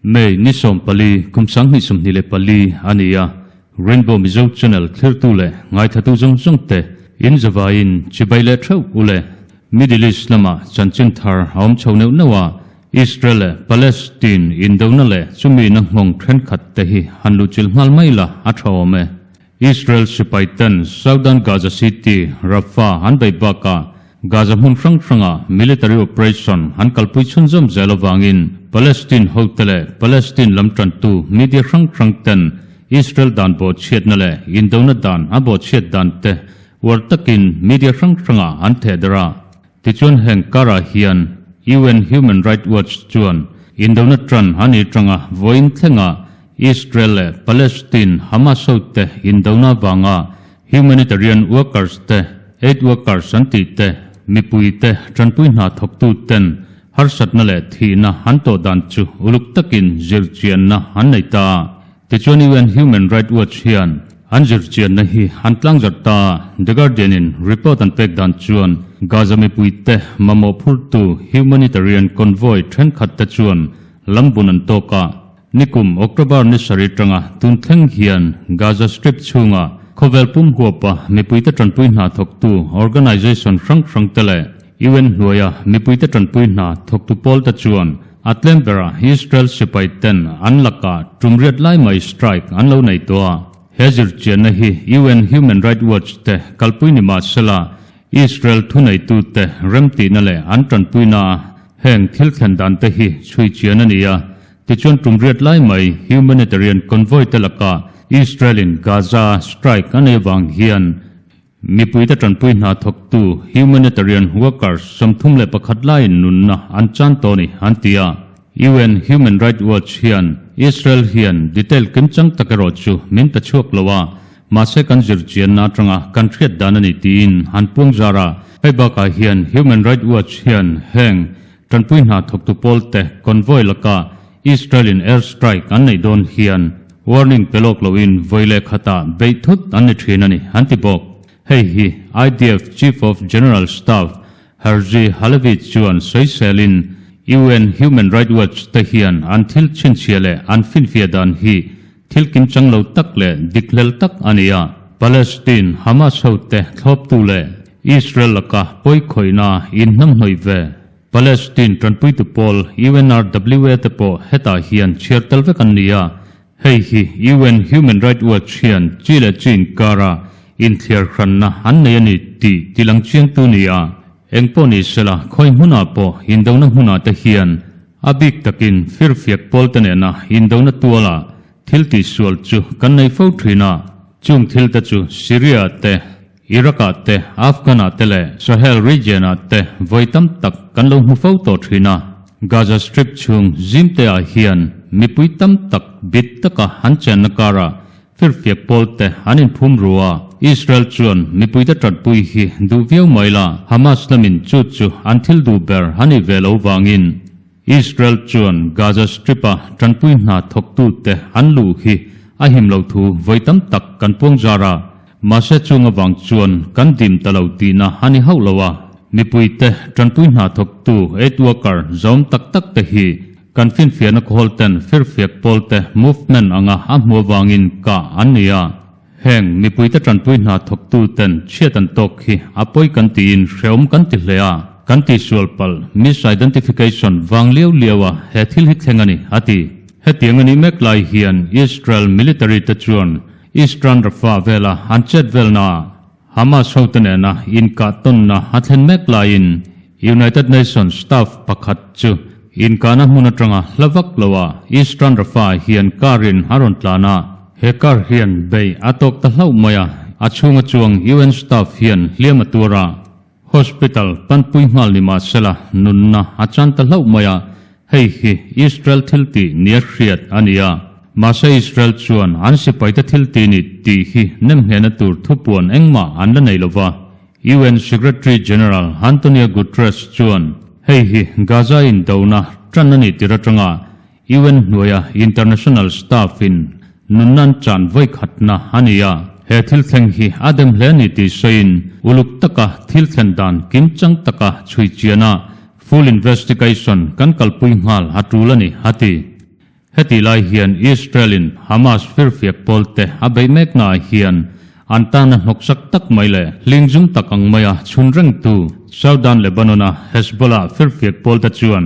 May ni 14 kum 2024 a ni a, Rainbow Mizo Channel thlirtu leh ngaithatu zawng zawng te in zavaiin chibai leh theuh u le. Middle East lamah chanchin thar a awm chho neuh neuh a, Israel leh Palestine indona leh chumi na nghawng thenkhat te hi han luhchilh nghal mai la a tha awm e. Israel sipai ten Southern Gaza City, Rafah an bei bakah Gaza hmun hrang hranga military operation an kalpui chhunzawm zel avangin Palestine hote leh Palestine lam tantu media hrang hrang ten Israel dan bawhchhiatna leh indona dan a bawhchhiat dan te uar takin media hrang hrangah an thehdarh a. Tichuan heng karah hian UN Human Rights Watch chuan indona tan a ni tanga vawiin thlenga Israel leh Palestine Hamas hote indona avanga humanitarian workers te, aid workers an tih te, mipui te, tanpui hna thawktu ten harsatna leh thihna an tawh dan chu uluk takin zirchianna an nei ta. Tichuan UN Human Rights Watch hian an zirchianna hi an tlangzarh ta. The Guardian in report an pek dan chuan Gaza mipuite mamawh phurtu humanitarian convoy thenkhat te chuan lambun an tawk a. Nikum October ni sarih tanga tun thleng hian Gaza Strip chhunga khawvel pum huapa mipuite tanpui hna thawktu organization hrang hrang te leh UN hnuaia mipuite tanpui hna thawktu pawl te chuan A tlem berah Israel sipai ten an lakah tum riat lai mai strike an lo nei tawh a. He zirchianna hi UN Human Rights Watch te kalpui ni mah sela, Israel thuneitute remtihna leh an tanpuina a heng thil thlen dan te hi chhui chian a ni a. Tichuan tum riat lai mai humanitarian convoy te lakah Israel in Gaza strike a nei vang hian Mipuite tanpui hna thawktu humanitarian workers 31 laiin nunna an chan tawh a ni, an ti a. UN Human Rights Watch hian Israel hian detail kimchang tak erawh chu min pe chhuak lo a, mahse kan zirchianna atanga kan hriat dan a ni tiin an puang zar a. Hei bakah hian Human Rights Watch hian heng tanpui hna thawktu pawlte convoy laka Israel-in air strike an neih dawn hian warning pe lawk loin vawi leh khatah beih thut an ni thin a ni, an ti bawk. Hei hi IDF Chief of General Staff Herzi Halevi chuan sawiselin UN Human Rights Watch te hian an thil chhinchhiah leh an finfiah dan hi thil kimchang lo tak leh dikhlel tak a ni a. Palestine Hamas hote thlawptu leh Israel laka pawikhawihna inhnamhnawih ve. Palestine tanpuitu pawl UNRWA te pawh hetah hian chhiar tel vek an ni a, hei hi UN Human Rights Watch hian chi leh chi inkara inthliar hranna an nei a ni tih tilang chiangtu ni a. Engpawh ni sela khawi hmunah pawh indona hmunah te hian a bik takin firfiak pawl te nena indona tualah thil tihsual chu kan nei fo thin a, chung thil te chu Syria te, Iraq-ah te, Afghan-ah te leh Sahel region-ah te vawi tam tak kan lo hmu fo tawh thin a. Gaza Strip chhung zimte-ah hian mipui tam tak bit taka an chenna karah firfiak pawl te an inphum ru a. Israel chuan mipuite tatpui hi duh viau mai la, Hamas lamin chu chu an thil duh ber a nih ve lo vangin Israel chuan Gaza Strip-a tanpui hna thawktute an luh hi a him lo thu vawi tam tak kan puang zar a. Mahse chung avang chuan kan dim ta lo tihna a ni hauh lo a, mipuite tanpui hna thawktu aid worker zawm tak tak te hi kan finfiahna khawl ten firfiak pawl te movement anga a hmu avangin kah an ni a. Heng mipuite tanpui hna thawktu ten chhiat an tawk hi a pawi kan tiin hreawm kan ti hle a, kan tihsual palh misidentification vang liau liau a he thil hi thleng a ni, a ti. Hetiang a nih mek lai hian Israel military te chuan Eastern Rafah vela an chet velnaah Hamas hote nena inkah tawnna a thlen mek laiin United Nations staff pakhat chu inkahna hmun atanga hla vak loah Eastern Rafah hian car in a rawn tlan a, he car hian bei a tawk ta hlauh mai a, a chhunga chuang UN staff hian hliam a tuar a, hospital panpui nghal ni mah sela nunna a chan ta hlauh mai a, hei hi Israel thil tih nia hriat a ni a, mahse Israel chuan an sipaite thil tih ni tih hi nemnghehna tur thupuan engmah an la nei lo va. UN Secretary General Antonio Guterres chuan hei hi Gaza indona tan a nih tir atanga UN hnuaia international staff in nunna an chan vawikhatna a ni a. He thil thleng hi a dem hle ni tih sawiin uluk taka thil thlen dan kimchang taka chhui chian a, full investigation kan kalpui nghal a tul a ni, a ti. Hetih lai hian Israel-in Hamas firfiak pawlte a beih meknaah hian an tana hnawksak tak mai leh hlingzum tak ang maia chhun rengtu Southern Lebanon-a Hezbollah firfiak pawlte chuan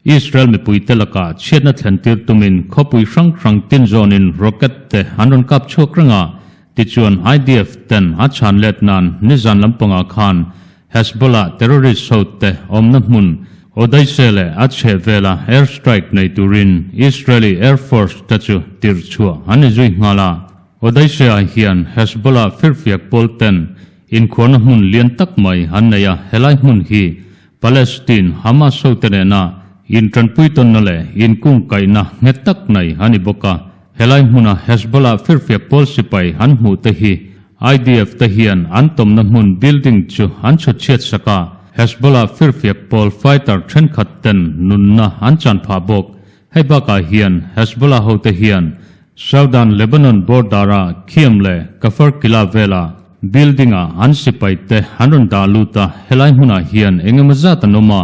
Israel mipuite lakah chhiatna thlentir tumin khawpui hrang hrang tin zawnin rocket te an rawn kap chhuak reng a, tichuan IDF ten a chhan let nan nizan lampangah khan Hezbollah terrorist ho te awmna hmun Odaise leh a chhehvela air strike nei turin Israeli Air Force te chu tirh chhuah an ni zui nghal a. Odaise ah hian Hezbollah firfiak pawl ten inkhuarna hmun lian tak mai an nei a, helai hmun hi Palestine Hamas ho te nena intanpui tawnna leh inkungkaihna nghet tak nei a ni bawk a. Helai hmuna Hezbollah firfiak pawl sipai an hmuh te hi IDF te hian an tawmna hmun building chu an chhut chhiat sak a, Hezbollah firfiak pawl fighter thenkhat ten nunna an chan phah bawk. Hei bakah hian Hezbollah hote hian Southern Lebanon border-a Khiam leh Kafr Kila vela building-ah an sipai te an rawn dah lut a, helai hmunah hian engemaw zat an awm a.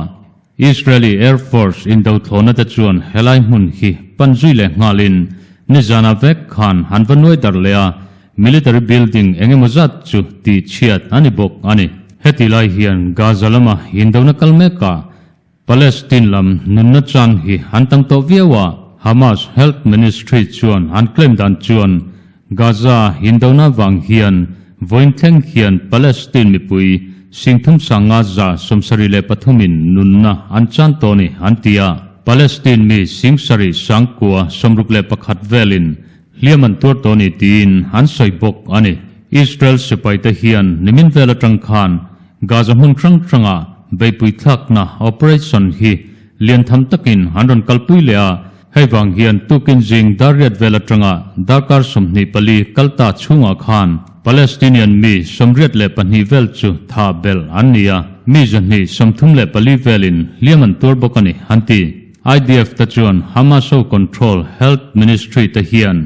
Israeli Air Force indothlawhna te chuan helai hmun hi pan zui leh nghalin nizana vek khan an va nuai darh leh a, military building eng emaw zat chu tih chhiat a ni bawk a ni. Heti lai hian Gaza lama indona kal mekah Palestine lam nunna chan hi an tam tawh viau a, Hamas Health Ministry chuan an claim dan chuan Gaza indona vang hian vawiin thleng hian Palestine mipui 35 73 in nunna an chan tawh ni an ti a. Palestine mi 7961 velin hliam an tuar tawh ni tiin an sawi bawk a ni. Israel sipaite hian nimin vel atang khan Gaza hmun hrang hrangah beihpui thlakna operation hi lian tham takin an rawn kalpui leh a. Hei vang hian tukin zing dar riat vel atanga darkar 24 kal ta chhungah khan Palestinian mi 82 vel chu tha belh an ni a, mi 234 velin hliam an tuar bawk a ni, an ti. IDF te chuan Hamas ho control Health Ministry te hian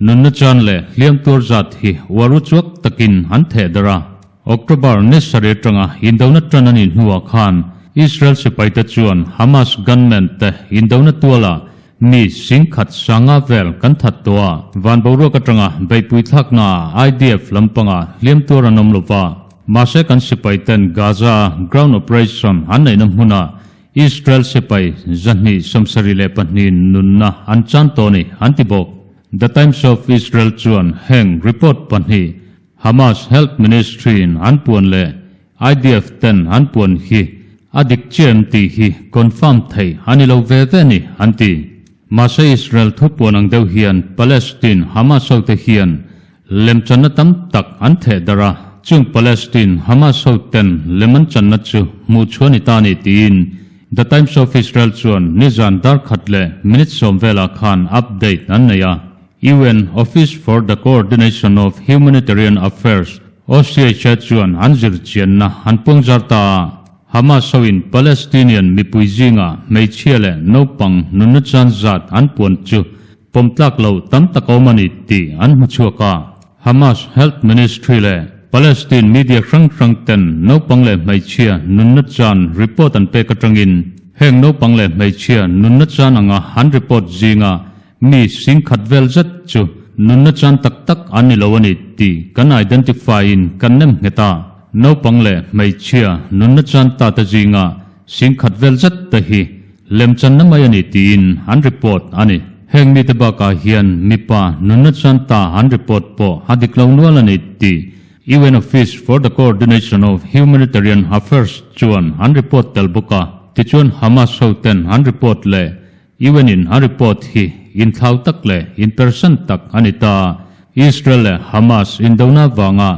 nunna chan leh hliam tuar zat hi uar u chuak takin an theh darh a. October ni sarih atanga indona tan a nih hnuah khan Israel sipaite chuan Hamas gunmen te indona tuala mi 10,000 sanga vel kan that tawh a. Van boruak atanga beihpui thlaknaah IDF lampanga hliam tuar an awm lova. Mahse kan sipaiten Gaza ground operation an neihna hmunah Israel sipai 272 nunna an chan tawh a ni, an ti bawk. The Times of Israel chuan heng report pahnih Hamas Health Ministry in an puan leh IDF ten an puan hi a dik chiah em tih hi confirm theih a ni lo ve ve ni, an ti. Mahse Israel thupuan ang deuh hian Palestine Hamas hote hian lemchanna tam tak an theh darh a, chung Palestine Hamas ho ten lem an channa chu hmuh chhuah ni ta ni tiin The Times of Israel chuan nizan dar khat leh minute sawm velah khan update an nei a. UN Office for the Coordination of Humanitarian Affairs, OCHA, chuan an zirchianna an puangzar ta a, Hamas hoin Palestinian mipui zinga hmeichhia leh naupang nunna chan zat an puan chu pawmtlak loh tam tak a awm a ni tih an hmu chhuak a. Hamas Health Ministry leh Palestine media hrang hrang ten naupang leh hmeichhia nunna chan report an pek atangin heng naupang leh hmeichhia nunna chan anga an report zinga Mi 10,000 vel zet chu nunna chan tak tak an ni lo a ni tih kan identify in kan nem nghet a. Naupang leh hmeichhia nunna chan ta te zinga 10,000 vel zet te hi lemchanna mai a ni tiin an report a ni. Heng mite bakah hian mipa nunna chan ta an report pawh a dik lo nual a ni tih UN Office for the Coordination of Humanitarian Affairs chuan an report tel bawk a. Tichuan Hamas hoten an report leh UN in a report hi inthlau tak leh inpersan tak a ni ta. Israel leh Hamas indona vanga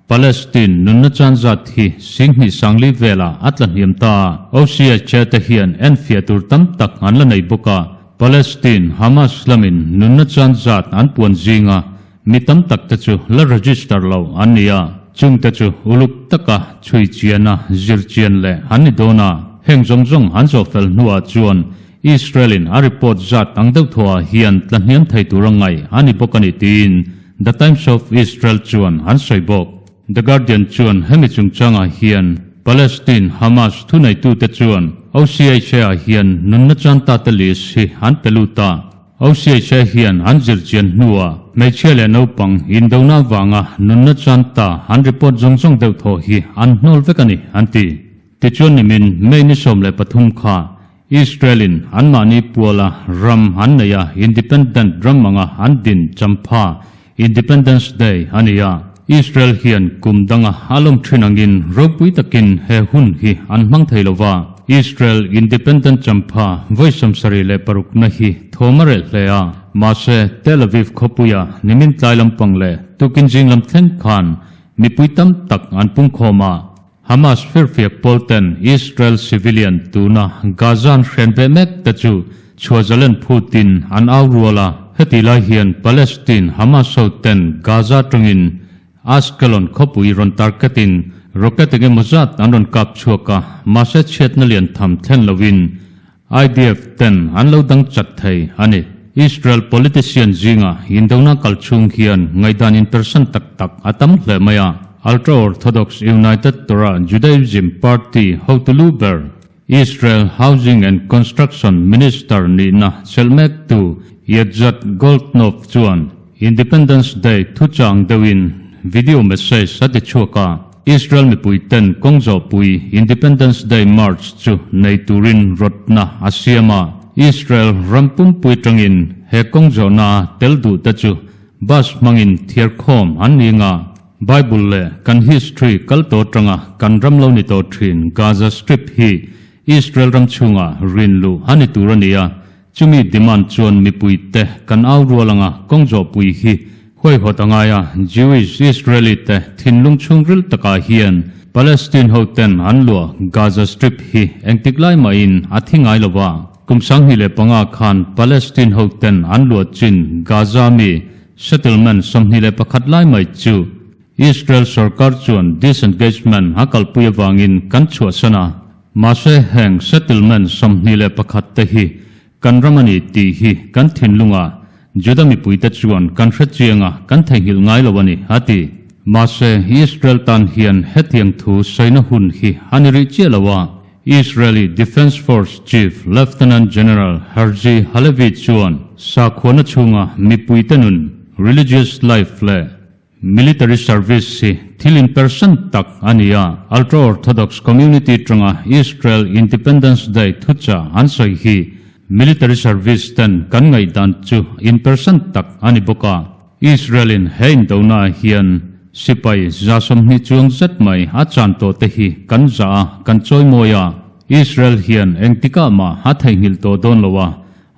Palestine nunna chan zat hi 25,000 velah a tla hniam ta. OCHA te hian enfiah tur tam tak an la nei bawk a. Palestine Hamas lamin nunna chan zat an puan zinga mi tam tak te chu la register lo an ni a. Chungte chu uluk taka chhui chiana zir chian leh an ni dawn a. Heng zawng zawng an zawh fel hnuah chuan Israel-in a report zat ang deuh thuah hian tla hniam thei tur a ngaih a ni bawk a ni tiin. The Times of Israel chuan an sawi bawk. The Guardian chuan hemi chungchangah hian Palestine Hamas thuneitute chuan OCHA-ah hian nunna chantate list hi an pe lut a. OCHA hian an zirchian hnuah hmeichhia leh naupang indona avanga nunna chanta an report zawng zawng deuh thaw hi an hnawl vek a ni, an ti. Tichuan nimin May ni 13 kha Israel-in anmahni puala ram an neih a, independent ram anga an din champha Independence Day a ni a. Israel hian kum danga a lawm thin angin ropui takin he hun hi an hmang thei lo va. Israel independent champha vawi 76na hi thawm a rel hle a. Mahse, Tel Aviv khawpuia nimin tlai lampang leh tukin zing lam thleng khan mipui tam tak an pungkhawm a. Hamas firfiak pawl ten Israel civilian tuna Gaza an hren ve mek te chu chhuahzalen phutin an au rual a. Heti lai hian Palestine Hamas ho ten Gaza atangin Ashkelon khawpui rawn target-in rocket engemaw zat an rawn kap chhuak a, mahse chhiatna lian tham thlen loin IDF ten an lo dang chat thei a ni. Israel politician zinga indona kal chhung hian ngaihdan inpersan tak tak a tam hle mai a. Ultra-Orthodox United Torah Judaism party hotu lu ber, Israel Housing and Construction Minister nihna chelh mektu Yitzhak Goldknopf chuan Independence Day thuchang deuhin video message a ti chhuak a. Israel mipui ten kawng zawhpui Independence Day March chu nei turin rawtna a siam a. Israel ram pumpui tangin he kawng zawhna tel duh te chu bus hmangin thiar khawm an ni nga. Bible leh kan history kal tawh tanga kan ram lo ni tawh thin Gaza Strip hi Israel ram chhungah rin luh a ni tur a ni a. Chumi demand chuan mipuite kan au rual anga kawng zawhpui hi huaihawt a ngai a, Jewish Israeli te thinlung chhungril takah hian Palestine ho ten an luah Gaza Strip hi engtik lai mahin a thi ngai lo va. Kum 2005 khan Palestine ho ten an luah chin Gaza mi settlement 21 lai mai chu Israel sorkar chuan disengagement a kalpui avangin kan chhuahsan a. Mahse heng settlement 21 te hi kan ram a ni tih hi kan thinlungah Juda mipuite chuan kan hre chiang a, kan theihnghilh ngai lo a ni, a ti. Mahse Israel tan hian hetiang thu sawina hun hi a ni rih chiah lo a. Israeli Defence Force Chief Lieutenant General Herzi Halevi chuan sakhuana chhunga mipuite nun, religious life, leh Military service hi thil inpersan tak a ni a, Ultra-Orthodox community tanga Israel Independence Day thucha an sawi hi military service ten kan ngaihdan chu inpersan tak a ni bawk a. Israel-in he indona hian sipai 20 chuang zet mai a chan tawh te hi kan zah a, kan chawimawi a. Israel hian engtikah mah a theihnghilh tawh dawn lo a,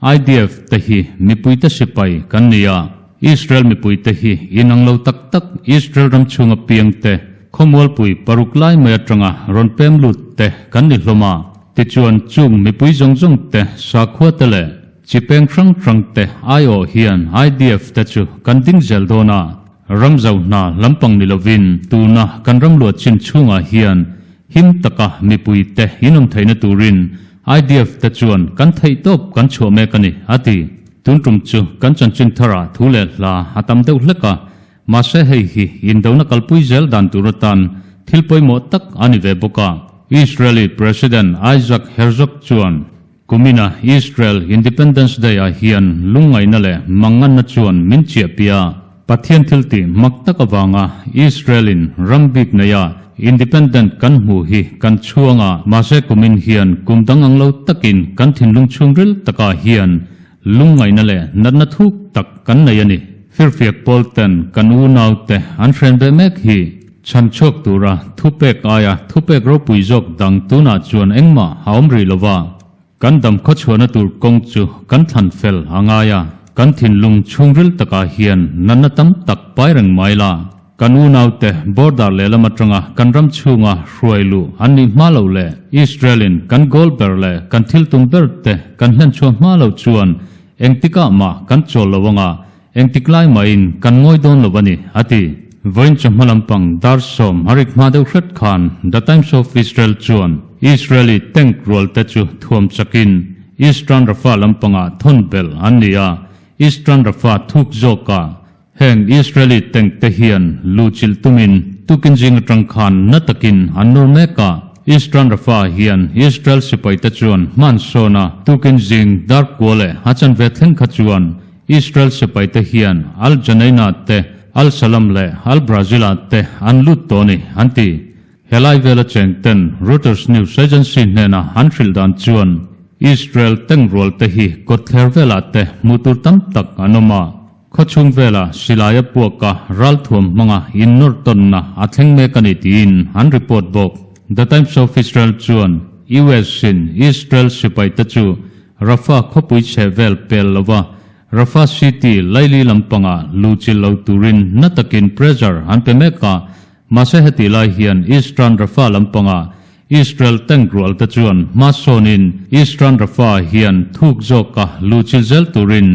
IDF te hi mipuite sipai kan ni a, Israel mipuite hi inang lo tak tak Israel ram chhunga piang te, khawmualpui paruk lai mai atanga rawn pem lut te kan ni hlawm a. Tichuan chung mipui zawng zawng te sakhua te leh chi peng hrang hrang te aiawh hian IDF te chu kan ding zel dawn a, ram zau hna lampang ni lovin tuna kan ram luah chin chhungah hian him taka mipuite inawm theihna turin IDF te chuan kan theih tawp kan chhuah mek a ni, a ti. Tun tum chu kan chanchin tharah thu leh hla a tam deuh hlek a, mahse hei hi indona kalpui zel dan tur atan thil pawimawh tak a ni ve bawk a. Israeli President Isaac Herzog chuan kumina Israel Independence Day ah hian lungngaihna leh manganna chuan min chiah piah a. Pathian thil tih mak tak avanga Israel-in ram bik neia independent kan hmuh hi kan chhuang a, mahse kumin hian kum dang ang lo takin kan thinlung chhungril takah hian lungngaihna leh natna thuk tak kan nei a ni. Firfiak pawl ten kan unaute an hren ve mek hi chhan chhuak tura thupek aia thupek ropui zawk dang tunah chuan engmah a awm rih lo va. Kan dam khawchhuahna tur kawng chu kan thlan fel a ngai a, kan thinlung chhungril takah hian natna tam tak pai reng mai la. Kan unaute border lehlam atanga kan ram chhunga hruai luh an nih hma loh leh Israel-in kan goal ber leh kan thil tum ber te kan hlen chhuah hma loh chuan engtikah mah kan chawl lo anga Engtik lai mahin kan ngawi dawn lo a ni, a ti. Vawiin chawhma lampang dar sawm a rik hma deuh hret khan The Times of Israel chuan Israeli tank rual te chu thuam chakin Eastern Rafah lampangah thawn belh an ni a, Eastern Rafah thuk zawkah. Heng Israeli tank te hian luhchilh tumin tukin zing atang khan na takin an nawr mek a. Eastern Rafah hian Israel sipai te chuan hman sawn a, tukin zing dar kua leh a chanve thleng kha chuan Israel sipai te hian Al Janaina te, Al Salam leh Al Brazil-ah te an lut tawh a ni, an ti. Helai vela cheng ten Reuters news agency hnena an hrilh dan chuan Israel tank rual te hi kawtthler velah te hmuh tur tam tak an awm a. Khawchhung vela silai a puak a, ralthuam hmanga innawr tawnna a thleng mek a ni tiin an report bawk. The Times of Israel chuan US in Israel sipaite chu Rafah khawpui chhe vel pel lova Rafah city laili lampanga luhchilh lo turin na takin pressure an pe mek a, mahse heti lai hian Eastern Rafah lampanga Israel tank rual te chuan hma sawnin Eastern Rafah hian thuk zawka luhchilh zel turin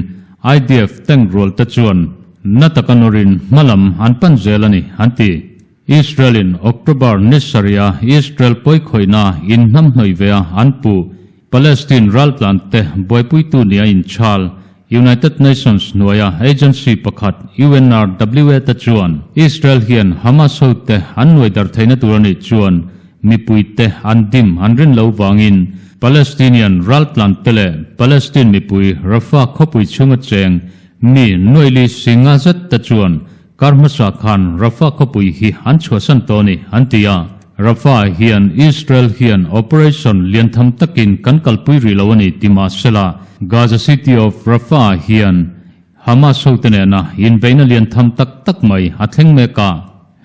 IDF tank rual te chuan na taka nawrin hmalam an pan zel a ni, an ti. Israel-in October ni sarih a Israel pawikhawihna inhnamhnawih ve a an puh Palestine raltlante buaipuitu nia inchhal United Nations hnuaia agency pakhat UNRWA te chuan Israel hian Hamas hote an nuai dar theihna tur a nih chuan mipuite an dim an rin lo vangin Palestinian raltlante leh Palestine mipui Rafah khawpui chhunga cheng mi nuaili singa zet te chuan Kar hmasa khan Rafah khawpui hi an chhuahsan tawh a ni, an ti a. Rafah hian Israel hian operation lian tham takin kan kalpui rih lo a ni ti mah sela, Gaza City of Rafah hian Hamas hote nena inbeihna lian tham tak tak mai a thleng mek a.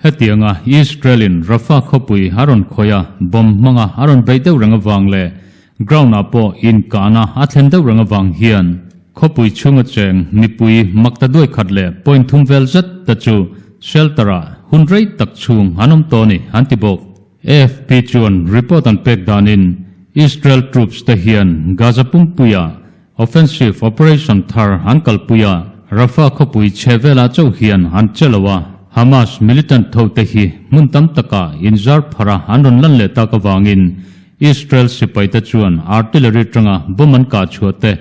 Hetianga Israel-in Rafah khawpui a rawn khawih a, bomb hmanga a rawn beih deuh reng avang leh Ground-ah pawh inkahna a thlen deuh reng avang hian khawpui chhunga cheng mipui makta duai khat leh point thum vel zet te chu shelter-ah hun rei tak chhung an awm tawh a ni, an ti bawk. AFP chuan report an pek danin Israel troops te hian Gaza pumpuiah offensive operation thar an kalpui a, Rafah khawpui chhe velah chauh hian an che lo a, Hamas militant thote hi hmun tam takah inzar phara an rawn lan leh tak avangin Israel sipaite chuan artillery tanga bomb an kah chhuah te,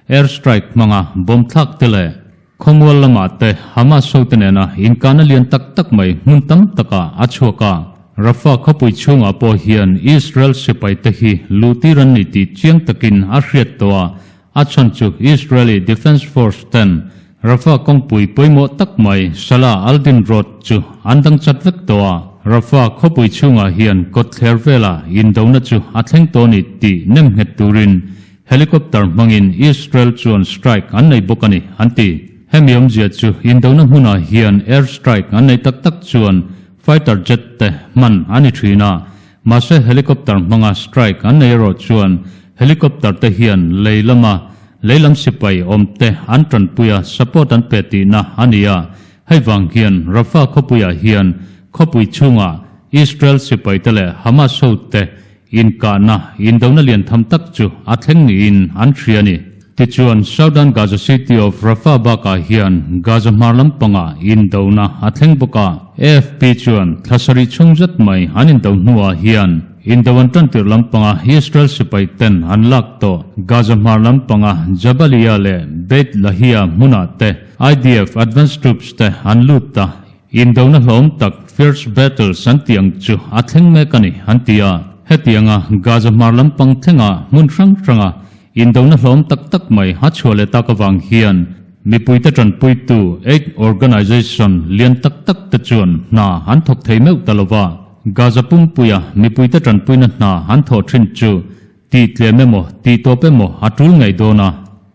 air strike hmanga bomb thlak te leh khawmual lamah te Hamas hote nena inkahna lian tak tak mai hmun tam takah a chhuak a. Rafah khawpui chhungah pawh hian Israel sipaite hi luhtir an ni tih chiang takin a hriat tawh a, A chhan chu Israeli Defence Force ten Rafah kawngpui pawimawh tak mai Salah al-Din Road chu an dang chat vek tawh a, Rafah khawpui chhungah hian kawtthler vela indona chu a thleng tawh a ni tih nemnghet turin helicopter hmangin Israel chuan strike an nei bawk a ni, an ti. Hemi awmzia chu indona hmunah hian air strike an neih tak tak chuan fighter jet te hman a ni thin a, Mahse helicopter hmanga strike an nei erawh chuan helicopter te hian lei lama lei lam sipai awm te an tanpui a, support an pe tihna a ni a. Hei vang hian Rafah khawpuiah hian khawpui chhungah Israel sipai te leh Hamas ho te inkahna indona lian tham tak chu a thleng niin an hria a ni. Tichuan, Southern Gaza City of Rafah bakah hian Gaza hmar lampangah indona a thleng bawk a. AFP chuan thla sarih chhung zet mai an indo hnuah hian indo an tantir lampanga Israel sipai ten an lak tawh Gaza hmar lampanga Jabalia leh Beit Lahia hmunah te IDF advance troops te an lut ta. Indona hlawm tak fierce battles an tih ang chu a thleng mek a ni, an ti a. Hetianga Gaza hmar lampang thlenga hmun hrang hranga Indona hlawm tak tak mai a chhuah leh tak avang hian mipuite tanpuitu aid organization lian tak tak te chuan hna an thawk thei meuh ta lova, Gaza pumpuia mipuite tanpuina hna an thawh thin chu tih tlem emaw tih tawp emaw a tul ngei dawn a.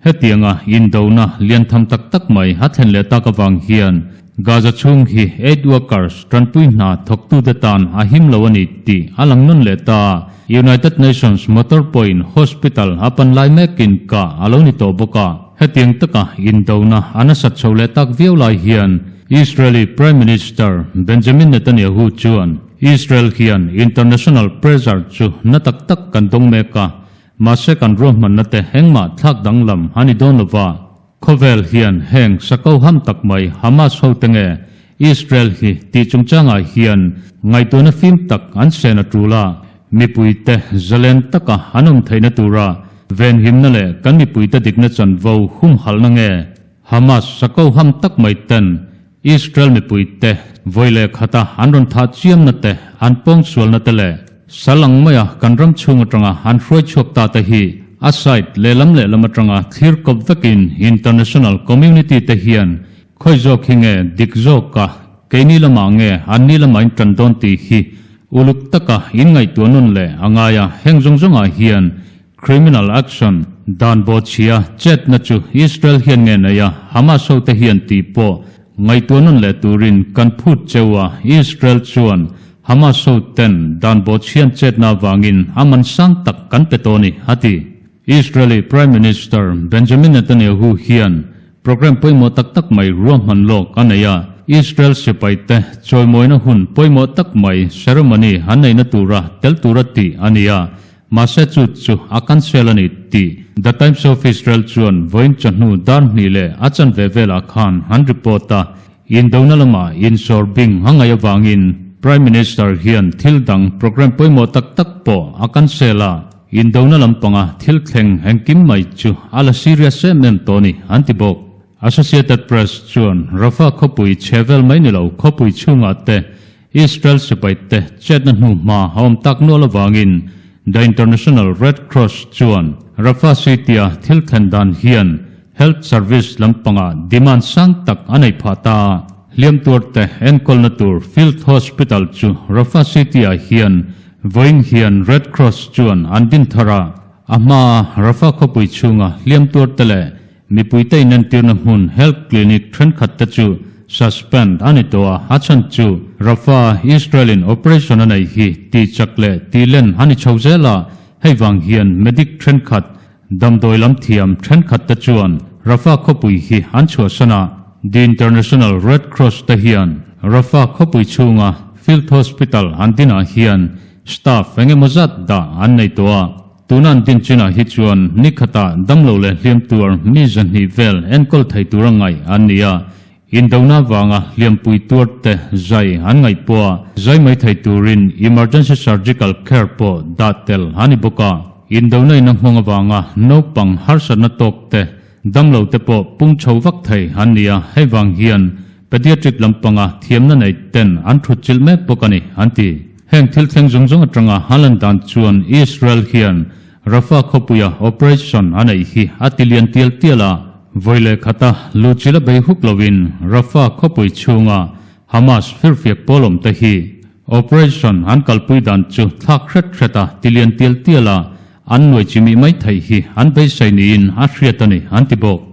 Hetianga indona lian tham tak tak mai a thlen leh tak avang hian Gaza chhung hi aid workers tanpui hna thawktute tan a him lo a ni tih a lang nawn leh ta. United Nations motor pawhin hospital a pan lai mekin kah a lo ni tawh bawk a. Hetiang taka indona a nasat chho leh tak viau lai hian Israeli Prime Minister Benjamin Netanyahu chuan Israel hian international pressure chu na tak tak kan dawng mek a, mahse kan ruahmanna te engmah thlak danglam a ni dawn lova. Khawvel hian heng sako ham tak mai Hamas ho te nge Israel hi tih chungchangah hian ngaihtuahna fim tak an sen a tul a, mipuite zalen taka an awm theihna tura venhimna leh kan mipuite dikna chanvo humhalhna nge Hamas sako ham tak mai ten. Israel mipuite vawi leh khata an rawn thah chiamna te, an pawngsualna te leh sal ang maia kan ram chhung atanga an hruai chhuak ta te hi a side lehlam lehlam atanga thlir kawp vekin international community te hian khawi zawk hi nge dik zawka keini lamah nge anni lamah in tan dawn tih hi uluk taka inngaihtuah nawn leh a ngai a, heng zawng zawngah hian Criminal action, dan bawhchhia chetna chu Israel hian nge nei a, Hamas ho te hian tih pawh ngaihtuah nawn leh turin kan phut cheu a, Israel chuan Hamas ho ten dan bawhchhian chetna avangin a man sang tak kan pe tawh a ni, a ti. Israeli Prime Minister Benjamin Netanyahu hian program pawimawh tak tak mai ruahman lawk a nei a, Israel sipaite chawimawina hun pawimawh tak mai ceremony an neihna tura tel tura tih a ni a, Mahse chu chu a cancel a ni tih The Times of Israel chuan vawiin chawhnu dar hnih leh a chanve velah khan an report a, indona lamah insawr bing a ngaih avangin Prime Minister hian thil dang programme pawimawh tak tak pawh a cancel a, indona lampanga thil thleng engkim mai chu a la serious em em tawh a ni an ti bawk. Associated Press chuan Rafah khawpui chhe vel mai ni lo khawpui chhungah te Israel sipaite chetna hnuhma a awm tak nual avangin The International Red Cross chuan Rafah City-a thil thlen dan hian health service lampangah demand sang tak a neih phah ta a. Hliam tuarte enkawlna tur field hospital chu Rafah City-ah hian vawiin hian Red Cross chuan an din thar a, a hmaa Rafah khawpui chhunga hliam tuarte leh Mipuite inentirna hmun health clinic thenkhatte chu suspend a ni tawh a, a chhan chu Rafah Israel-in operation a neih hi tih chak leh tih len a ni chho zel a, hei vang hian medic thenkhat, damdawi lam thiam thenkhatte chuan Rafah khawpui hi an chhuahsan a. The International Red Cross te hian Rafah khawpui chhunga field hospital an dinah hian staff engemaw zat dah an nei tawh a. Tuna an din chinah hi chuan ni khatah damlo leh hliam tuar mi 200 vel enkawl thei tura ngaih an ni a, indona avanga hliampui tuar te zai an ngaih pawh a zai mai thei turin emergency surgical care pawh dah tel a ni bawk a. Indona in a nghawng avanga naupang harsatna tawk te damlo te pawh pung chho vak thei an ni a, hei vang hian Pediatric lampanga thiamna nei ten an thut chilh mek bawk a ni, an ti. Heng thil thleng zawng zawng atanga Haaland dan chuan Israel hian Rafah khawpuia operation a neih hi a ti lian tial tial a, vawi leh khata luchil a bei huk loin Rafah khawpui chhunga Hamas firfiak pawl awm te hi operation an kalpui dan chu thlak hret hret a ti lian tial tial a, an nuai chimih mai theih hi an beisei niin a hriat a ni, an ti bawk.